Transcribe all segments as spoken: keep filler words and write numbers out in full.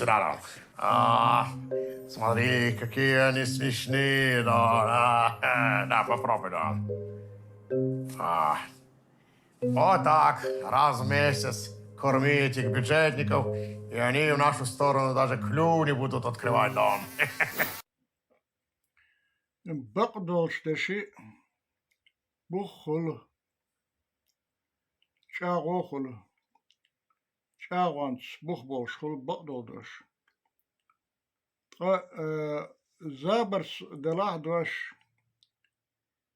Да, да. А, смотри, какие они смешные, да, да, да, попробуй, да. А, вот так, раз в месяц корми этих бюджетников, и они в нашу сторону даже клюв не будут открывать, да. Бакъдолчу деши бух хуьлу, чӀагӀо хуьлу, чӀагӀонца бух болуш хуьлу бакъдолу дош. Ткъа, э, забарс делахь дош,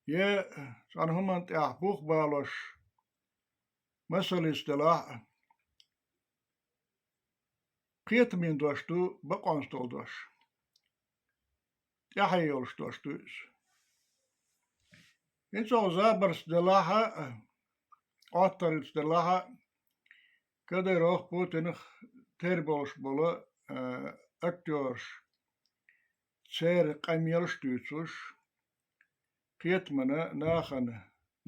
е цхьана хӀуманна тӀехь бух балош, масаллица делахь а, кхетамийн дош ду бакъонца долу дош. ТӀаьхье йолуш дош ду иза. ХӀинца хьо забарс делахь а, Ӏоттарлица делахь а, Кадыровх, Путинах тера болуш болу, а, актёраш, церан къамелаш дуьйцуш, кхетамна нахана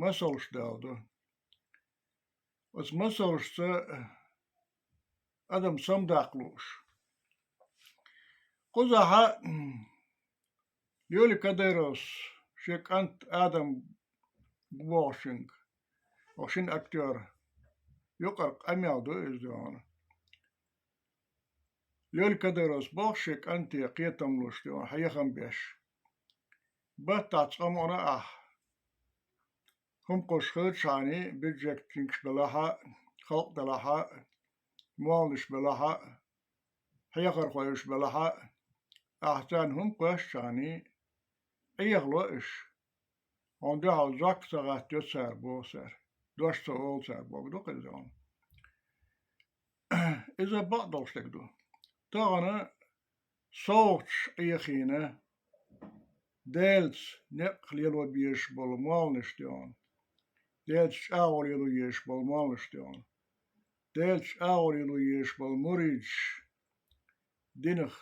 масалш даладо. Оцу масалшца адам самадаккха лууш. Кхузахь Лёлик Кадыровс шен кӀант Адам бохучуьнга, оха шина актёра, юкъара къамел ду иза, дуьйна. Лёлик Кадыровс боху шен кӀанте кхетам луш, дуьйна, хьехам беш. Баттахь цкъа мукъана ахь хӀума кхуьссуш хилчахьаний, бюджетникаш белахь а, халкъ делахь а, молланаш белахь а, хьехархой уьш белахь а, ахь царна хӀума кхоьссучхьаний, Ӏехало уьш. Хьуна дуьхьал зок ца гӀаттайо цара, боху цара. Дош ца олу цара, бохург ду-кх иза хьуна. Иза бакъдолуш дерг ду. Тахана совгӀаташ Ӏехийна, Делаца некъ лело безаш болу молланаш, дуьйна. Делаца чӀагӀо лело езаш болу молланаш, дуьйна. Делаца чӀагӀо лело езаш болу муридаш, динах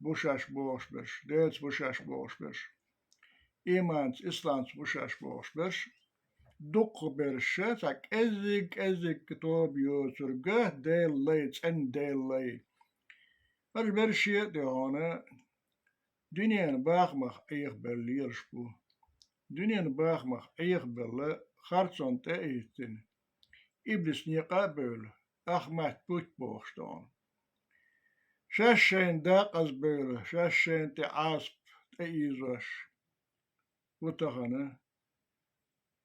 бу шаьш бохуш берш, Делаца бу шаьш бохуш берш, ийманца, исламца бу шаьш бохуш берш, дукхахберш, цхьа кӀеззиг-кӀеззиг тоба йоцург, Делан лай, цӀена Делан лай. ХӀара берш а, дуьйна, дуьненан бахамах Ӏехабелла лелаш бу. Дуьненан бахамах Ӏехабелла, харцонна тӀе а хӀиттина, иблис некъа а бевлла, ахмат путь бохуш, дуьйна. Шаьш шайна декъазбевлла, шаьш шайна тӀе Ӏазап тӀеийзош бу тахана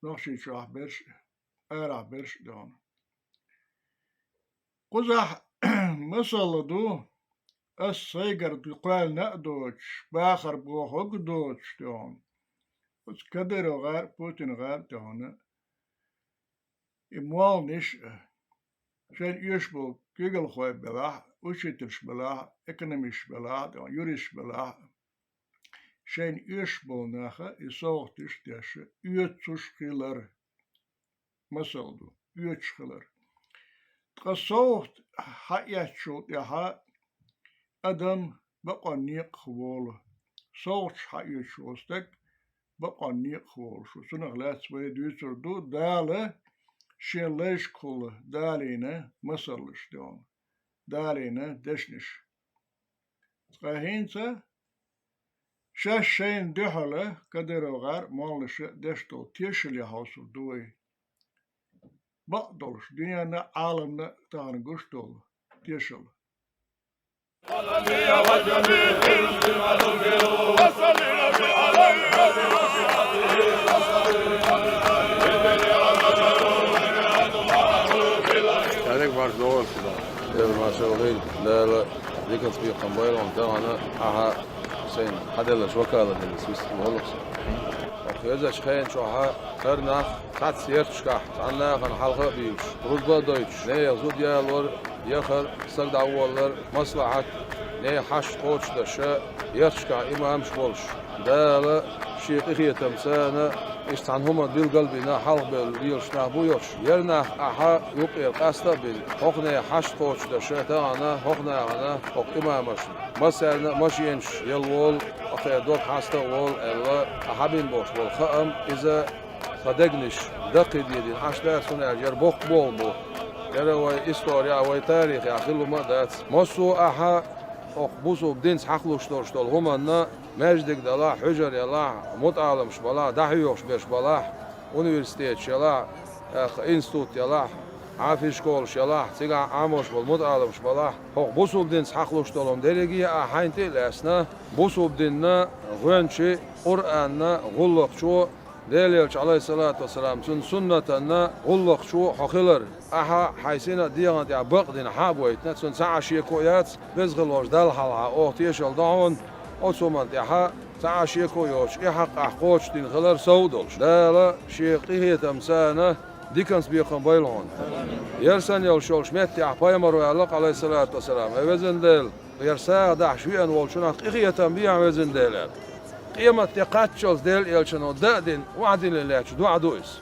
Нохчийчохь берш а, арахь берш а, дуьйна. Кхузахь масалла ду, ас сайгара кхоьллина а доцуш, бахар бохург а доцуш, дуьйна. Оцу Кадыров гӀар а, Путин гӀар а, дуьйна, и молланаш а, шайна оьшуш болу куьйгалхой белахь а, учительш белахь а, экономисташ белахь а, дуьйна, юристаш белахь а, шайна оьшуш болу наха и совгӀаташ а деш, оьцуш хилар. Масал ду, оьцуш хилар. Ткъа совгӀат хьаэцначул тӀаьхьа адам бакъонан некъах волу. СовгӀаташ хьаоьцуш волу стаг бакъонан некъах волуш ву. Цунах лаьцна вай дуьйцур ду, Дала шен лайшкахула далийна масаллаш, дуьйна, далийна дешнаш. Ткъа хӀинца шаьш шайна дуьхьал Кадыров гӀар а, молланаша а деш долу тешале хьовсур ду вай. Бакъдолуш, дуьненна а, Ӏаламна а тахана гуш долу тешал. Дала дика бакъ дойла, Дала диканца бекхам бойла хьуна тахана, ахьа шайна хьаделлачу вокалан динца вистхуьлу хӀаллакьхьа. Оцу хезачу хенан чохь хӀара нах цхьацца ярташкахь цхьана нахана хьалха а буьйлуш, рузба а дойтуш, нехан зуда ялор, яхар, стаг дӀаволлар, маслахьат, нехан хьашт кхочушдеш, ярташкахь имамаш а болуш, Дала Шен къинхетамца иштта цхьана хӀуманна билгал а бина, хьалхабевлла лелаш нах бу йолуш, яра нах ахьа юккъера къаста а бина, хӀокху нехан хьашт кхочушдеш тахана, хӀокху нахана, хӀокху имамашна, массарна а машенаш яла волу, кхеран дог хьаста а волу аьлла, ахьа бина болуш болу хаам, иза тхан дегнаш даккхийдедина Ӏаш дац, хӀунда аьлча яра боккха болу бу. Яра вай история, вай тарихе хилла хӀума а дац. Массо а ахьа окху бусулба динца хьахалуш долуш долу хӀуманна, маьждиг далахь, хьуьжар ялахь, мутаӀаламаш балахь, дӀахьоьхуш берш балахь, университеташ ялахь, тӀаккха институт ялахь, Ӏафийсколаш ялахь, цигахь Ӏамош болу мутаӀаламаш балахь, хӀокху бусулба динца хьахалуш долу хӀума дерриге а хьайна тӀе а лаьцна, бусулба динна гӀоьнчи, Къуръанна гӀуллакхчо, Делан Элча, Ӏалайхиссалату вассалам, цуьнан суннатанна гӀуллакхчо хьо хилар, ахьа хьайн сина а дегӀан тӀехь бакъдина хьа а гойтина, цунна цхьа а шеко яц, веза хила волчу Далла хьалха оха тешалла до хьуна, оцу хӀуманна тӀехь цхьа а шеко йоцуш, и хьакъ ахь кхочушдина хилар сов а долуш. Дала Шен къинхетамца диканца бекхам бойла хьуна. Яра санна йолуш йолчу меттехь пайхамаро аьлла, Ӏалайхиссалату вассалам: «Ай везан Дела, яра сагӀа дахьаш веана волчунах къинхетам бехьа, везан Дела», аьлла. Къематде кхаччалц Делан Элчано даа дина, охьадиллина лаьтташ доӀа ду иза.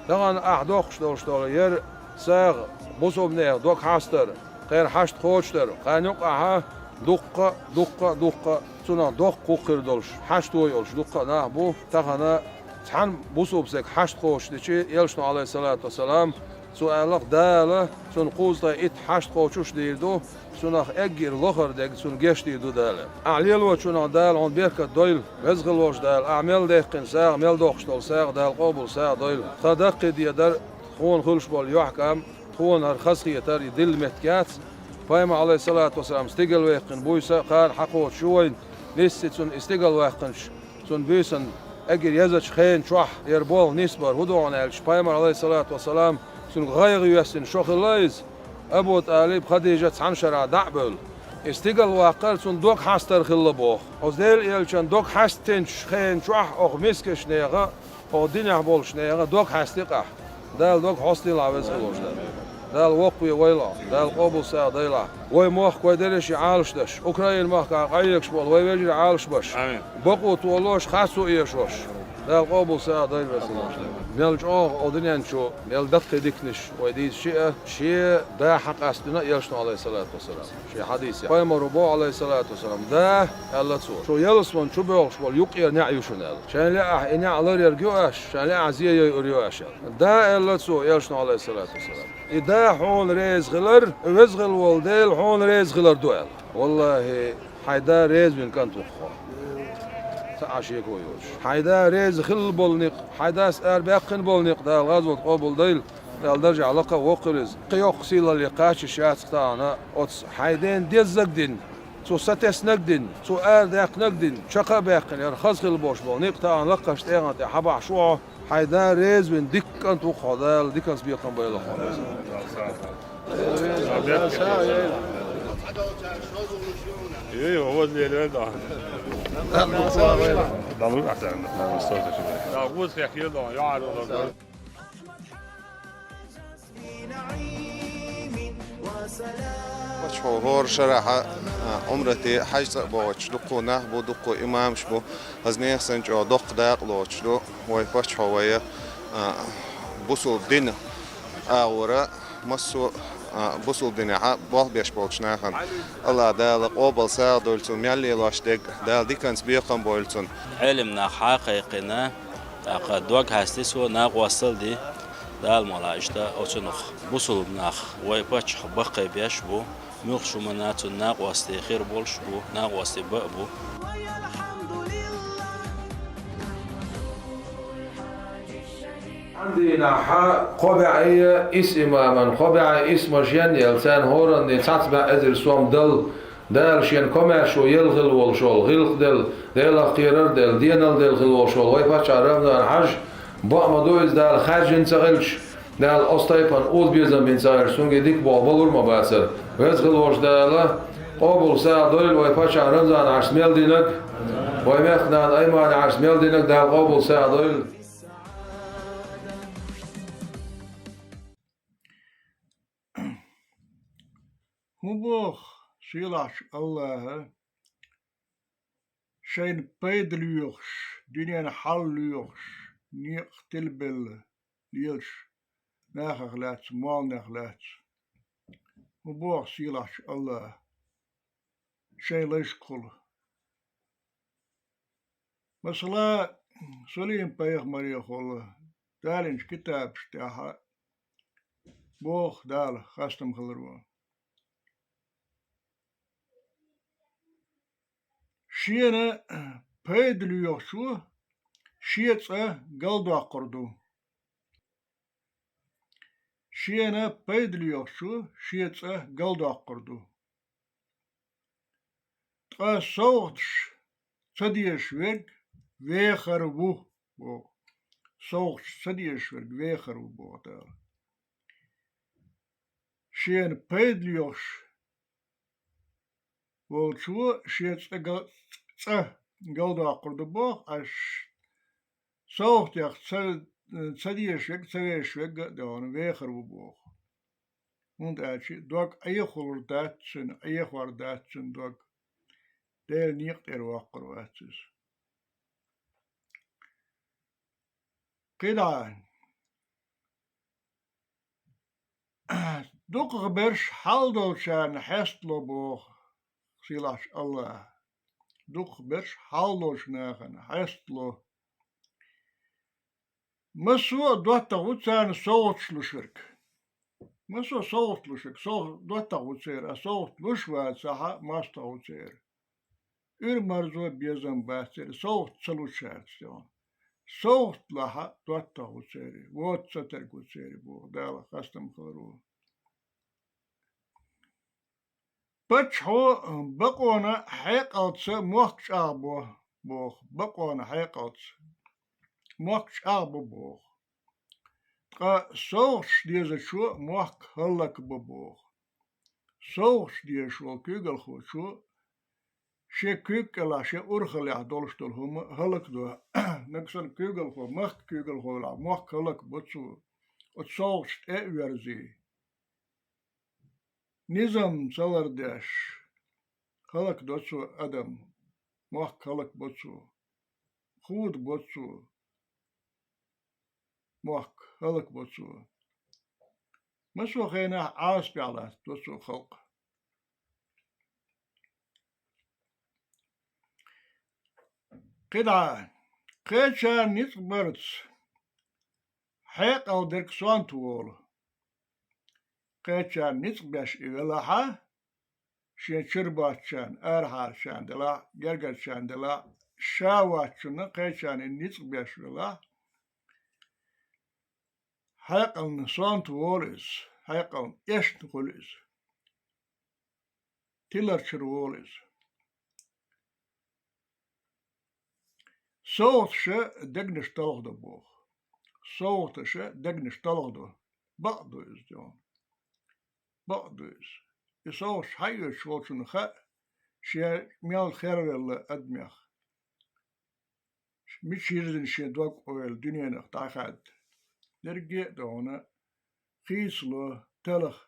Тахана ахь доккхуш долуш долу яра сагӀа бусулбанех дог хьастар, кхеран хьашт кхочушдар, кхана юкъахь дуккха а, дуккха а, дуккха а цунах доккха гӀуллакх хир долуш, хьашто йолуш дуккха а нах бу. Тахана цхьана бусулба стеган хьашт кхочушдичи, Элчано, Ӏалайхиссалату вассалам, цо аьлла-кх, Дала цунна кхузткъе итт хьашт кхочуш дийр ду, цунах эггара лохара дерг цунна гечдийр ду Дала. Ахь лелочунах Дала хьуна беркат дойла, веза хила волчу Дала, ахь мел даьккхина сагӀа, мел доккхуш долу сагӀа Дала къобал сагӀа дойла. Тхан даккхий дедар, тхуна хуьлуш болу юьхькӀам, тхуна хӀара хазахетар, и дилла меттиг яц. Пайхамар, Ӏалайхиссалату вассалам, стигалваьккхина буьйса а кхана хьакхочуш ю вайна, нийсса цунна и стигалваьккхинчу цунна буьйсанна эггара езачу хенан чохь яра болх нисбар хӀун ду хьуна аьлча, пайхамар, Ӏалайхиссалату вассалам, цуьнга гӀайгӀа йоьссина шо хилла иза, Абу ТӀалиб, Хадижат цхьана шарахь дӀа а бевлла. И стигалваккхар цунна дог хьастар хилла боху. Оцу Делан Элчан дог хьаьстинчу хенан чохь оха мискачу нехан, оха динехь болчу нехан дог хьаьстина ахь. Дала дог хьостийла, веза хила волчу Дала. Дала воккхаве войла ахь. Дала къобал сагӀа дойла ахь. Вай мохк, вай дерриш а Ӏалашдеш, Украин махкахь къахьоьгуш болу вай вежарий Ӏалашбеш, амин, бакъо толош, харцо эшош, Дала къобал сагӀа дойла, веза хила волчу Дала. Мел чӀогӀа оцу дуьнен чу, мел даккхий диканаш вай дийца шиъ а, шен да хьакъастийна Элчано, Ӏалайхиссалату вассалам. Шен хьадисехь пайхамаро боху, Ӏалайхиссалату вассалам, да, аьлла цо, шу ялсамани чу боьлхуш болу юккъера неӀ ю шуна аьлла. Шайн лаахь и неӀ ларъярг ю аш, шайн лаахь зен йойур ю аш аьлла. Да, аьлла цо, Элчано, Ӏалайхиссалату вассалам. И да хьуна реза хилар, веза хила волу Дела хьуна реза хилар ду аьлла. Валлахи, хьайн да реза вина кӀант ву-кх хьо. Цхьа а шеко йоцуш. Хьайн да реза хилла болу некъ, хьайн дас арабаьккхина болу некъ Дала гӀазот къобал дойла, Дала даржехь лакха а воккхуьйла иза. Кхин йоккха сийлалле кхаччалц яц-кх тахана оцу хьайн ден деззаг а дина, цо сатеснарг а дина, цо арадаьккхинарг а дина, чекх а баьккхина, яра хаза хилла болуш болу некъ тахана лакхарчу тӀегӀан тӀе хьабахьаш ву хьо. Хьайн да реза вина дика кӀант ву-кх хьо, Дала диканца бекхам бойла хьуна. Эй, вот леле, да. Да, ну, а там, да, ну, что ты тебе? Да, вот как я, да, я ору, да. Паччахьо хӀора шарахь а, а, Ӏумрате, хьаьж цӀа а бохуьйтуш дуккха нах бу, дуккха имамаш бу. Хаза нехан санна чӀогӀа доккха дакъа лоцуш ду вай паччахьо вай, а, бусулба дин агӀора массо а, а, бусулба динехь болх беш болчу нахана. АллахӀ Дала къобал сагӀа дойла цунна, мел лелош дерг Дала диканца бекхам бойла цунна. Ӏелим нах хьакхайкхина, тӀаккха дог хьаьсти цо, накъостал а ди. Дала мукъ лахь иштта оцунах бусулба нах вай паччахь баккхий беш бу, муьлххачу хӀуманна цунна накъостий хир болуш бу, накъостий бан а бу. Ӏандийнахь кхо бӀе исс имаман, кхо бӀе исс машен а елла, царна хӀоранна цхьацца бӀе эзар сом делла, Дала шен комаьршо елла хилла волуш волу, гӀиллакх делла, Делах кхерар а делла, денал делла хилла волуш волу вай паччахь Рамзан-Хьаьжа, бакъ ма ду иза, Дала хаьржина ца хилча, Дала оцу тайпана озабезам бина ца хилча, цуьнга дика болх балур а ма бацара. Веза хила волчу Дала къобал сагӀа дойла вай паччахь Рамзан-Хьаьжас мел динарг, вай мехкан нана Аймани-Хьаьжас мел динарг Дала къобал сагӀа дойла. ХӀун боху сийлахьчу АллахӀа, шайна пайда лоьхуш, дуьненан хьал лоьхуш, некъах тилабелла лелаш нахах лаьцна, молланех лаьцна? ХӀун боху сийлахьчу АллахӀа шайн лайшкахула? Масала, Сулим-пайхамарехула далинчу китабаш тӀехь боху Дала хастам хиларо. Шена пайда лоьхучо шен цӀа галдоккхур ду. Шена пайда лоьхучо шен цӀа галдоккхур ду. Ткъа совгӀаташ ца дезаш верг вехар ву, боху. СовгӀаташ ца дезаш верг вехар ву, боху Дала. Шена пайда лоьхуш волчо шен цӀа гал-, цӀа галдоккхур ду боху, аш совгӀатех ца, ца дезаш верг, ца везаш верг а догӀна вехар ву боху. ХӀунда аьлча дог Ӏехалур дац цуьнан, Ӏехор дац цуьнан дог. Делан некъа тӀера воккхур вац иза. КхидӀа. Дукхахберш хьалдолчарна хьестало боху сийлахьчу АллахӀа. Дукхахберш хьалдолчу нахана хьестало. Массо а доттагӀа ву царна совгӀаташ луш верг. Массо а совгӀат луш верг, совгӀат доттагӀа ву церан, а совгӀат луш вацахь а, мостагӀа ву церан. Уьйр-марзо, безам бац церан, совгӀат ца лучаьрца тӀехь. СовгӀат лахь а доттагӀа ву церан, воцу ца терг ву церан, боху Дала хастам хиларо. Паччахьо бакъонан хьекъалца мохк чӀагӀбо, боху, бакъонан хьекъалца мохк чӀагӀбо, боху. Ткъа совгӀаташ дезачо мохк хӀаллакбо, боху. СовгӀаташ дезаш волу куьйгалхочо шен куьйга кӀелахь, шен урхаллехь долуш долу хӀума хӀаллакдо. Нагахь санна куьйгалхо, махка куьйгалхо велахь, мохк хӀаллакбо цо, оцу совгӀаташ тӀе а верзий. Низам ца лардеш, хӀаллакдо цо адам, мохк хӀаллакбо цо, худабо цо, мохк хӀаллакбо цо. Массо а хенахь Ӏазапехь латтадо цо халкъ. КхидӀа, кхечарна ницкъ барца хьекъал дерг сонта волу. Кхечарна ницкъ беш и велахьа, шен чуьра боцчарна, арахьарчарна делахь, гергарчарна делахь, ша воцчунна кхечарна и ницкъ беш велахь, хьекъална сонта волу иза, хьекъална эшна хуьлу иза. Тиларчуьра волу иза. СовгӀаташа дегнаш талхадо боху. СовгӀаташа дегнаш талхадо. Бакъ ду иза, дегӀан. Бакъ ду иза. И совгӀаташ хьаоьцуш волчунна хаьа, шен мел хервелла адамех. Мича йирзина шен дог ойла дуьненах дӀахаьдда. Дерриге а догӀана хийцало, талха.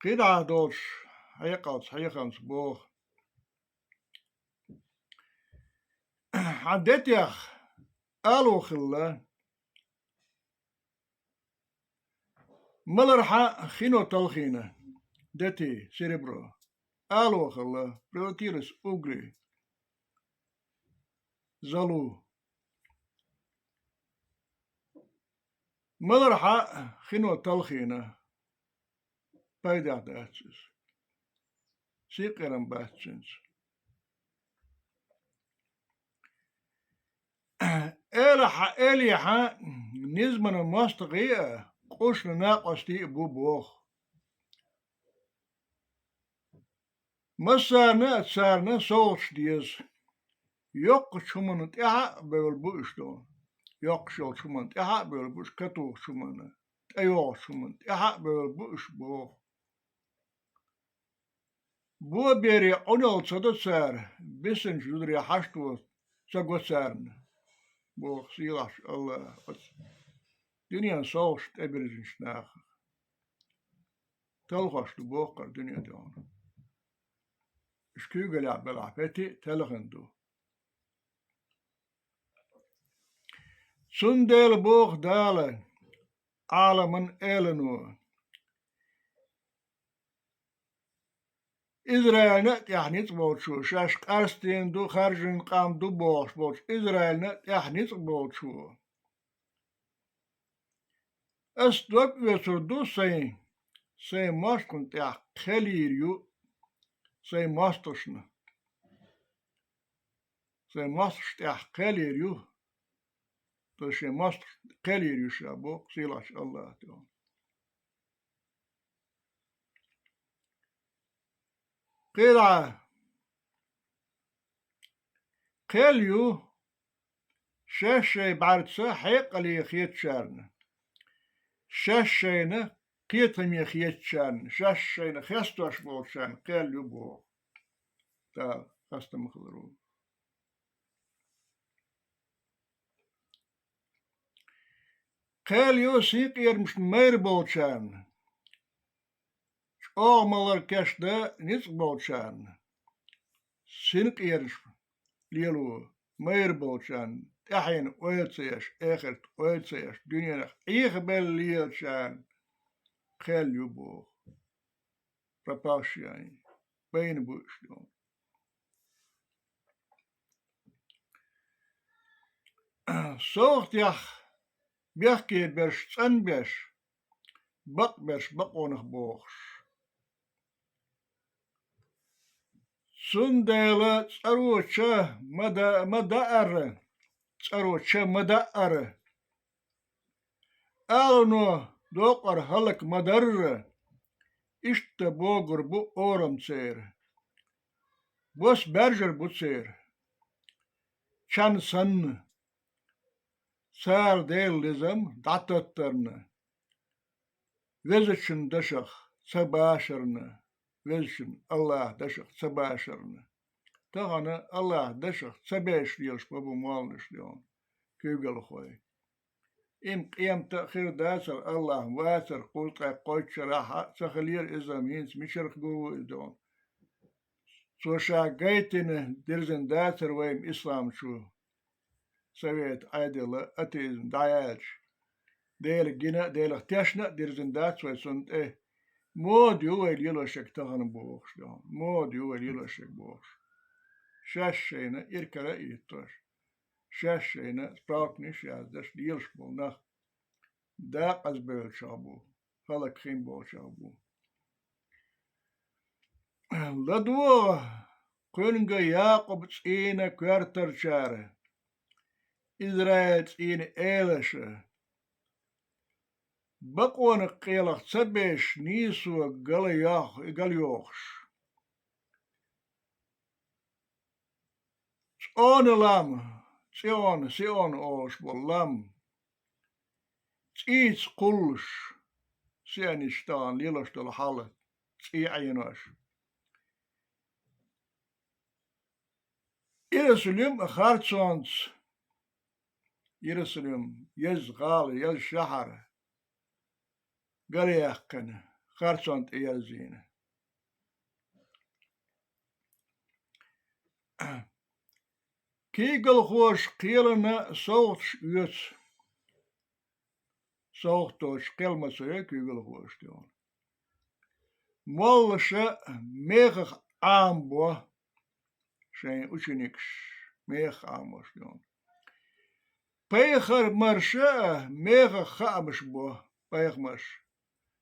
КхидӀа долчу хьекъалца, хьехамца боху. Хьан детех ало хилла, малархьа хино талхийна, дети, серебро, ало хилла, превратилось в угли, золу. Малархьа хино талхийна, пайдехь дац иза. Сикъерам бац цуьнца. Элахьа, элехьа низмана мостагӀий а, къушна накъостий а бу боху. Массарна а царна совгӀаташ деза. Йоккхачу хӀуманна тӀаьхьа а бевлла бу уьш, догӀан. Йоккхуш йолчу хӀуманна тӀаьхьа а бевлла бу уьш, катухучу хӀуманна, тӀейогӀучу хӀуманна тӀаьхьа а бевлла бу уьш боху. Бобере Ӏуналла ца до цара, бисинчу зударе хьашто ца го царна, боху сийлахьчу АллахӀа оцу дуьненан совгӀаташ тӀебирзинчу нахах. Талхош ду боху хӀара дуьне, догӀан. Уьш куьйгаллехь белахь, пети а телхина ду. Цундела боху Дала, Ӏаламан элано: Израилна а тӀехь ницкъ болчо, шаьш къаьсттина ду, хаьржина къам ду бохуш болчу Израилна а тӀехь ницкъ болчо, Ас дог оьцур ду сайн, сайн мостагӀна тӀехь кхел йийр ю, сайн мостагӀашна. Сайн мостагӀаш тӀехь кхел йийр ю, то шен мостагӀаш кхел йийр ю ша боху сийлахьчу АллахӀа тӀехь. КхидӀа кхел ю шаьш шайн бӀаьрца хьекъале хетачарна, шаьш шайна кхетаме хетачарна, шаьш шайна хестош болчарна кхел ю боху. Дала хастам хилар ву. Кхел ю синкъерамашна майра болчарна, чӀогӀа малар кечдан ницкъ болчарна, синкъерамаш лело майра болчарна, тӀаьхьенан ойла ца еш, эхартан ойла ца еш, дуьненах Ӏехабелла лелачарна кхел ю боху. Пропавшие, байна бу уьш дуьйна. СовгӀатех бехке берш цӀанбеш, бакъберш бакъонах бохуш. Цундела цӀаро ча ма да-, ма даара, цӀаро ча ма даара. Алано докъар хӀаллак ма дарра, иштта богур бу орам церан. Бос баьржар бу церан, чан санна, цара Делан лизам дӀататтарна, Везачун дашах ца башарна, Везачун АллахӀан дашах ца башарна. Тахана АллахӀан дашах ца беш лелаш ма бу молланаш дуьйна, куьйгалхой. Им къемата а хир дацара, АллахӀ вацара, кхузткъе кхойтта шарахь а ца хилира иза, амма хӀинца мичарх гур ву иза дуьйна. Цо ша гайтина дирзина дацара вайна ислам чу. Совет Ӏедал, атеизм дӀаяьлча, Дела гина а, Делах тешна а дирзина дац вай цунна тӀе. Мода ю вай лелош ерг тахана бохуш дуьйна. Мода ю вай лелош ерг бохуш. Шаьш шайна иракара а йиттош, шаьш шайна справканаш яздеш лелаш болу нах декъазбевллачех бу, хӀаллакьхин болчех бу. ЛадогӀа кхуьнга Якъуб цӀийнан коьртарчара, Израил цӀийнан элаша, бакъонан къелах ца беш нийсо гала йох-, гала йохуш. ЦӀийнан лам, ЦӀион, Сион олуш болу лам, цӀийца кхуллуш, сионисташа тахана лелош долу хьал, цӀий Ӏенош. Иерусалим а харцонца, Иерусалим, еза гӀала, еза шахьар, гара яьккхина, харцонна тӀеерзийна. Куьйгалхоша кхелана совгӀаташ оьцу. СовгӀат доцуш кхел ма ца йо куьйгалхоша дуьйна. Моллаша мехах Ӏамабо шайн ученикаш, мехах Ӏамош дуьйна. Пайхамарша а мехах хаамаш бо, пайхамарш.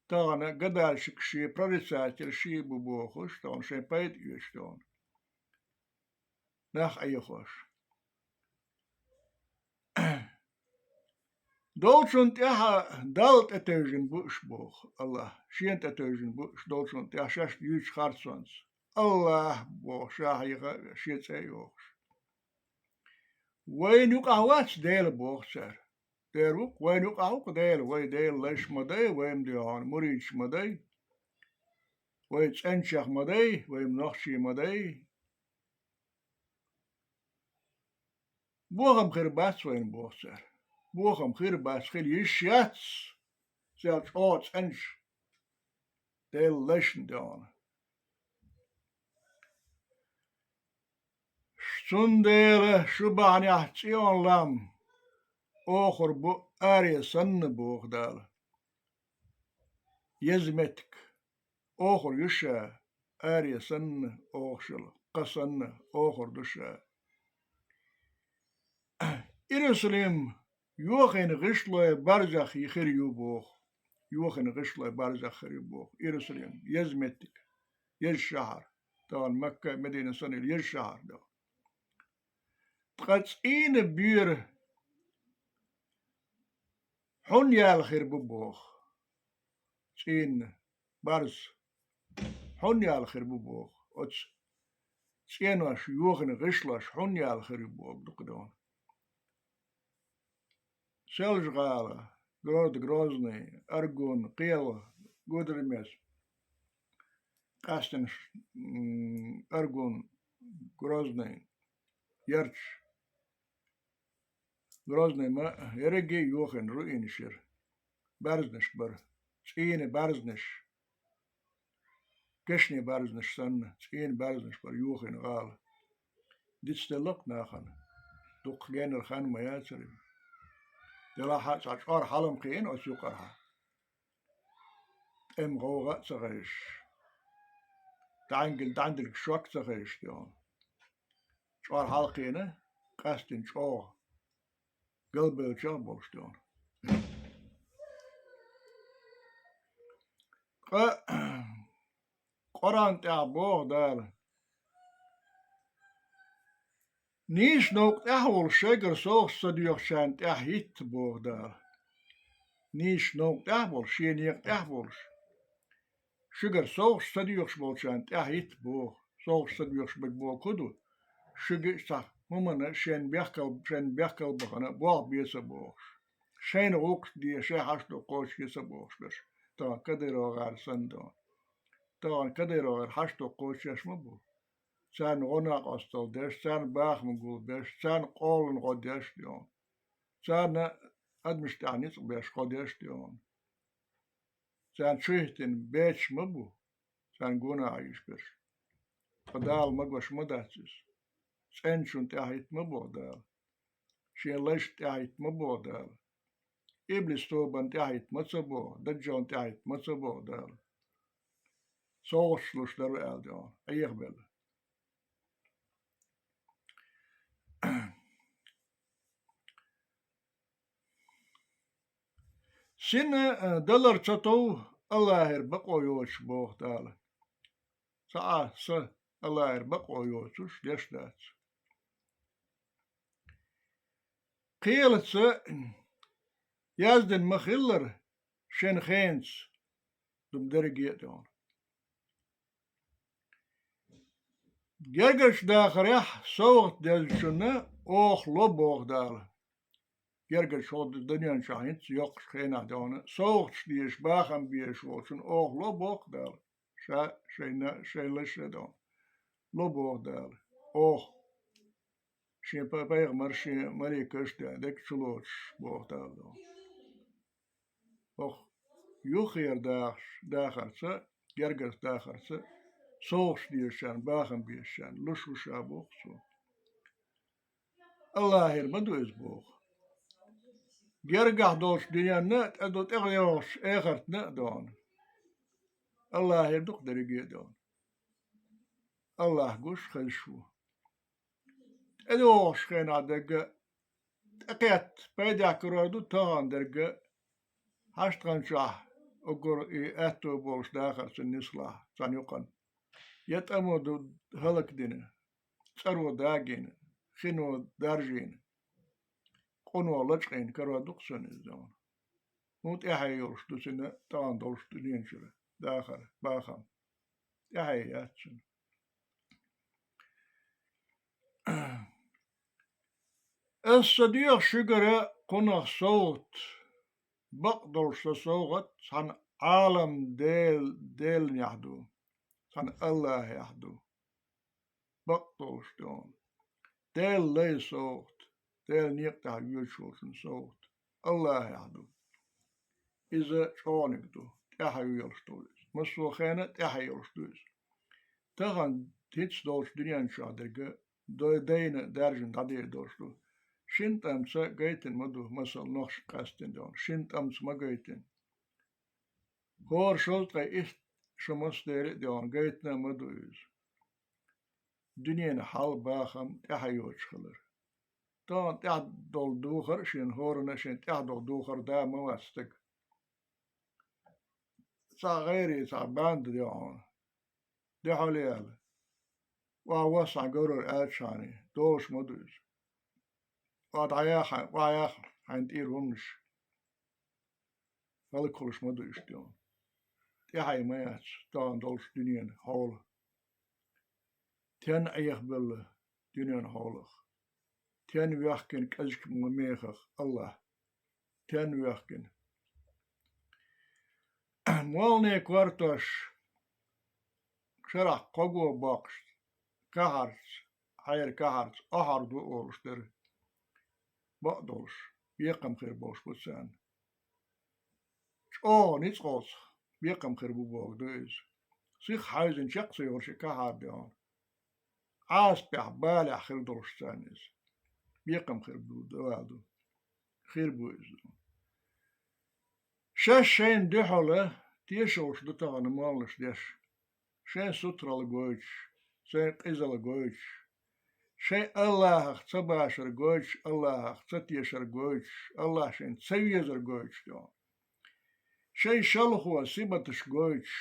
Тахана гадальщикаш, прорицательш бу бохуш, тахана шайн пайда оьцуш дуьйна. Нах Ӏехош. Долчунна тӀехь Далла тӀетевжина бу уьш боху, АллахӀ. Шена тӀетевжина бу уьш долчунна тӀехь шаьш юьйцучу харцонца. АллахӀ боху, ша хьеха а веш, шен цӀе а йохуш. Вайна юкъахь вац Дела боху цара. Дера ву-кх, вайна юкъахь ву-кх Дела, вай Делан лайш ма дай, вай ма дуьйхьа муридаш ма дай, вай цӀеначех ма дай, вай нохчий ма дай. Бохам хир бац вайна боху цара. Бохам хир бац, хила йиш яц, цел чӀогӀа цӀеначу Делан лайшна дуьйхьа. Цундела шу бахьанехь ЦӀион лам охур бу аре санна боху Дала. Еза меттиг охур ю ша, аре санна охуш йолу, кха санна охур ду ша. Иерусалим йохийна гӀишлой барзах хир ю боху. йохийна гӀишлой барзех хир ю боху, Иерусалим, еза меттиг, еза шахьар, тахана Макка, Медина санна еза шахьар ду. Ткъа цӀийнан боьра хьунна яьлла хир бу боху. ЦӀийнан барз хьунна яьлла хир бу боху. Оцу цӀенош, йохийна гӀишлош хьунна яьлла хир ю боху дукха дона. Селж-гӀала, Грозд-, Грозный, Аргун, кхел, Гудермес, къаьстина ш-, м, Аргун, Грозный, Ярч, Грозный ма, ерриге а йохийна руинаш яра. Баьрзнаш бара. ЦӀийнан баьрзнаш. Кешнийн баьрзнаш санна, цӀийнан баьрзнаш бара йохийна гӀала. Дицделла-кх нахана. Дуккха генара хан ма яцара. Делахь а цхьа чкъор хьала-м кхиийна оцу юкъархьа. ТӀеман гӀовгӀа а ца хезаш, дӀаьнгил-, дӀаьндилгаш шок а ца хезаш тӀехула. Чкъорхьалкхийна, къаьстина чӀогӀа галбевллачех а болуш тӀехула. Ткъа Къуръан тӀехь боху Дала: «Нийсачу новкъа тӀехь а волуш, шайгара совгӀаташ ца доьхучарна тӀаьхьа хӀитта», боху Дала. Нийсачу новкъа тӀехь а волуш, шен некъа тӀехь а волуш, шуьгара совгӀаташ ца доьхуш болчарна тӀаьхьа хӀитта боху. СовгӀаташ ца доьхуш берг бохург хӀун ду? Шуьга иштта хӀуманна шен бехкал, шен бехкал бахана болх бе ца бохуш, шайна гӀуллакхаш де, шайн хьашто кхочушъе ца бохуш берш, тахана КадыровгӀар санна дона. Тахана КадыровгӀар хьашто кхочушъеш ма бу. Царна гӀо-накъосталла деш, царна бахам гулбеш, царна къоланна гӀо деш а ду хьуна. Царна адамашна тӀехь ницкъ беш гӀо деш а ду хьуна. Царна чу хӀиттина бецаш ма бу, царна гонах Ӏийша берш. Ткъа Дала магош ма дац иза. ЦӀеначунна тӀаьхьахӀитта ма боху Дала. Шен лайшна тӀаьхьахӀитта ма боху Дала. Иблис тобанна тӀаьхьахӀитта ма ца боху, даджална тӀаьхьахӀитта ма ца боху Дала. СовгӀаташ луш дара аьлла ду хьуна, Ӏехабелла. Сина, а, далар ца тов Аллахьера бакъо йоцуш, боху Дала. Цхьа а са Аллахьера бакъо йоцуш деш дац. Кхелаца яздина ма-хиллара, шен хенаца ду-м дерриге а ду хьуна. Гергарчу дахарехь совгӀат дезначунна оха ло, боху Дала. Гергарчу хӀокху дуьнен чохь хӀинца йоккхачу хенахь ду хьуна совгӀаташ дезаш, бахам безаш волчунна оха ло, боху Дала. Ша шайна, шайн лайшна а ду хьуна. Ло, боху Дала, оха. Шен па-, пайхамар, шен маликаш а деана, дерг чулоцуш, боху Дала, ду хьуна. ХӀокху юххера дахаш-, дахарца, гергарчу дахарца, совгӀаташ дезачарна, бахам безачарна луш ву ша, боху цо. Аллахьера ма ду иза, боху. Гергахь долчу дуьненна а, тӀе ду-, тӀедогӀучу эхартна а ду хьуна. Аллахьера ду-кх дерриге а ду хьуна. Аллахь гуш, хезаш ву. ТӀедогӀучу хенахь дерг а тӀекхетта пайдехь карор ду, тахана дерг а хьаштагӀан чохь уггар и аьтто болуш дахарца нислахь царна юкъана. Я тӀамо ду хӀаллакдина, цӀаро дагийна, хино даржийна, къуно лачкъийна карор ду-кх цунна иза ду хьуна. ХӀун тӀаьхье йолуш ду цуьнан тахана долуш дуьнен чуьра дахар, бахам? ТӀаьхье яц цуьнан. Аса ца доьху шуьгара кхунах совгӀат, бакъ долуш сан совгӀат цхьана Ӏалам Дел-, Деланехь ду, цхьана Аллахьехь ду. Бакъ долуш ду хьуна. Делан лай совгӀат, Делан некъа тӀехь воьдуш волчун совгӀат Аллахьехь ду. Иза чӀогӀаниг ду, тӀаьхье йолуш ду иза. Массо а хенахь тӀаьхье йолуш ду иза. Тахана хӀинца долчу дуьнен чохь дерг а дой-, дайна, даьржина дӀадер долуш ду. Шина тӀамца гайтина ма ду, масала, нохчашка къаьстина ду хьуна, шина тӀамца ма гайтина. ХӀора шовзткъе итт шо массо а дели а ду хьуна, гайтина а ма ду иза. Дуьненан хьал, бахам тӀаьхье йоцуш хилар. Тахана тӀаьхьа долу духар а шена, хӀоранна а шена тӀаьхьа долу духар да ма вац стаг. цхьа гӀайре, цхьа банда де хьуна. Де хьо лела. Ва вассахьа гаврар аьлчахьана, долуш ма ду иза. Ва дӀаяха, ва яха хьайна тӀера хӀуманаш. ХӀаллакхуьлуш ма ду иштта. ТӀаьхье ма яц тахана долчу дуьненан хьола. Тен Ӏехабелла дуьненан хьолах. Тен воьхкина кӀезиг ма мехах Аллахь. Тен воьхкина. Моллане кортош, шарахь кхого боккхуш, кахьарца, хьера кахьарца охьар ду олуш дара. Бакъ долуш, бекхам хир болуш бу царна. ЧӀогӀа ницкъалца бекхам хир бу бохург ду иза. Сиха хьаьвзина чекх ца йолуш и кахьар де хьуна. Ӏазапехь, балехь хир долуш царна иза. Бекхам хир бу, дала ду. Хир бу иза. Шаьш шайна дуьхьал тешалуш ду тахана молланаш деш. Шайн сутаралла гойтуш, шайн къизалла гойтуш, шайн Аллахьах ца башар гойтуш, Аллахьах ца тешар гойтуш, Аллахь шайна ца везар гойтуш де хьуна. Шайн шалхо, сибаташ гойтуш,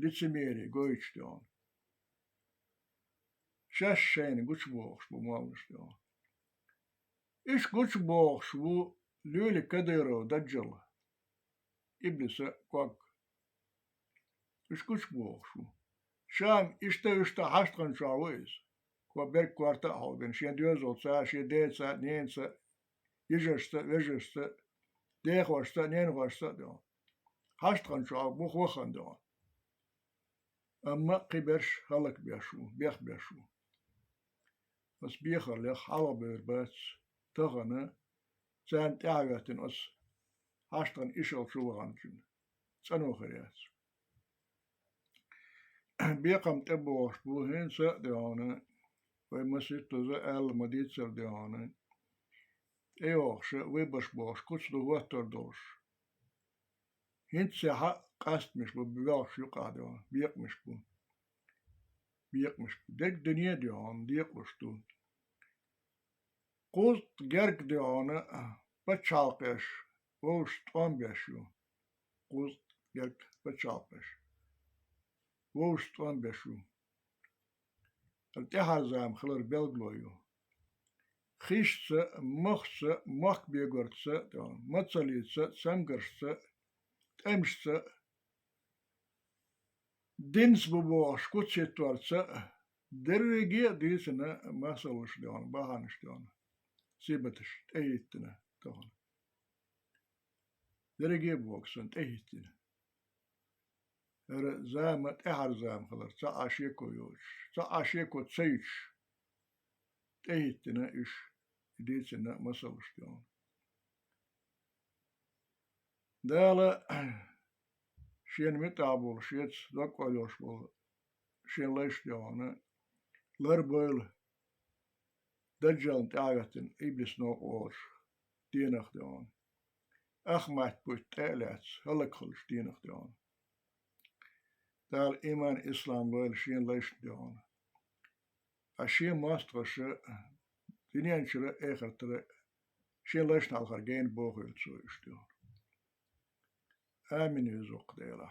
лицемерие гойтуш де хьуна. Шаьш шайна гучубохуш бу молланаш де хьуна. Уьш гучубохуш ву луьйла Кадыров Даджал, иблиса ког. Уьш гучубохуш ву. Ша-м иштта, иштта хьаштагӀан чохь ву иза. Кхо берг корта а хьулбина, шен доьзалца, шен деца, ненаца, йижаршца, вежаршца, дехошца, ненахошца а де хьуна. ХьаштагӀан чохь бух вахана де хьуна. Амма кхиберш хӀаллакбеш ву, бехбеш ву. Аса бехаллех хьалхабевр бац, тахана царна тӀаьхьахӀоьттина аса хьаштагӀан ишал чу ваханчун цӀано хир яц. Бекхам тӀебогӀуш бу хӀинца а де хьуна, вай масийттаза аьлла ма-дийццара де хьуна, тӀейогӀуша, вайбарш бохуш, куц ду хӀоттор долуш. ХӀинццехь а къастамаш бу, боьлхуш юкъахь де хьуна, бекъамаш бу. Бекъамаш бу. Дерг дуьне а де хьуна, декъалуш ду. Кхузткъа герга де хьуна пачхьалкхеш вовшашца тӀом беш ю. Кхузткъа герга пачхьалкхеш вовшашца тӀом беш ю. ТӀаьхьарза-м хилар белгало ю. Хишца, мохца, мохк бегорца, мацаллица, цамгаршца, тӀемашца, динца бу бохуш куц хӀитторца, дерриге а дийцина масаллаш де хьуна, бахьанаш де хьуна, сибаташ тӀехӀиттина тахана. Дерриге а боху санна тӀехӀиттина. ХӀара зама тӀаьхьарза-м хилар, цхьа а шеко йоцуш, цхьа а шеко ца юьтуш, тӀехӀиттина уьш, дийцина масаллаш де хьуна. Дала шена муьтӀахь болу, шеца дог къоьллуш болу шен лайш де хьуна ларбойла, Даджална тӀаьхьахӀоьттина иблис новкъа волуш денах де хьуна. Ахмат-бутт тӀе а лаьцна, хӀаллакхуьлуш денах де хьуна. Дала иман, ислам лойла шен лайшна де хьуна. Ткъа шен мостагӀаша дуьнен чуьра а, эхартара а шен лайшна хьалхара гена бохийла цо уьш де хьуна. Амин, веза воккха Дела.